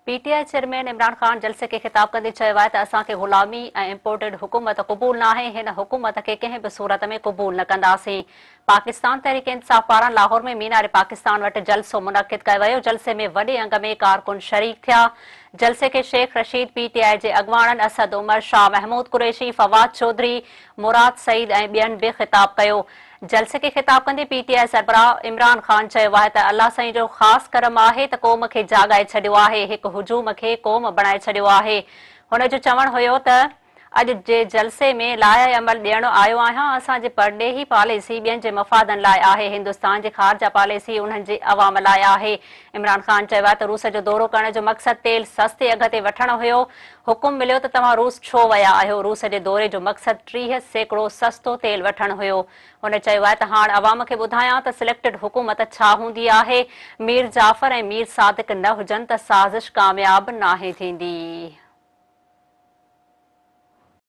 P T I chairman Imran Khan جلسي کي خطاب ڪندي چيو آهي ته اسان کي غلامي ۽ امپورٽيڊ حڪومت قبول ناهي، هن حڪومت کي ڪنهن به صورت ۾ قبول نه ڪنداسين. پاڪستان تحريڪ انصاف پاران لاهور ۾ مينار پاڪستان وٽ جلسو منعقد ڪيو ويو، جلسي ۾ وڏي انگ ۾ ڪارڪن شريڪ ٿيا. جلسي کي شيخ رشيد، پي ٽي آء جي اڳواڻن اسد عمر، شاهه محمود قريشي، فواد چوڌري، مراد سعيد ۽ ٻين به خطاب ڪيو. جلسي کي خطاب ڪندي پي ٽي آء سربراهه عمران خان چيو آهي ته الله سائين جو خاص ڪرم آهي ته قوم کي جاڳائي ڇڏيو آهي، هڪ هجوم کي قوم بڻائي ڇڏيو آهي. هن جو چوڻ هيو ته اڄ جي جلسي ۾ لائحه عمل ڏيڻ آيو آهيان، اسان جي پرڏيهي پاليسي ٻين جي مفادن لاء آهي، هندستان جي خارجه پاليسي انهن جي عوام لاء آهي. عمران خان چيو آهي ته روس جو دورو ڪرڻ جو مقصد تيل سستي اگهه تي وٺڻ هيو، حڪم مليو ته توهان روس ڇو ويا آهيو، روس جي دوري جو مقصد 30% سستو تيل وٺڻ هيو. هن چيو آهي ته هاڻ عوام کي ٻڌايان ته سليڪٽڊ حڪومت ڇا هوندي آهي، مير جعفر ۽ مير صادق نه هجن ته سازش ڪامياب ناهي ٿيندي.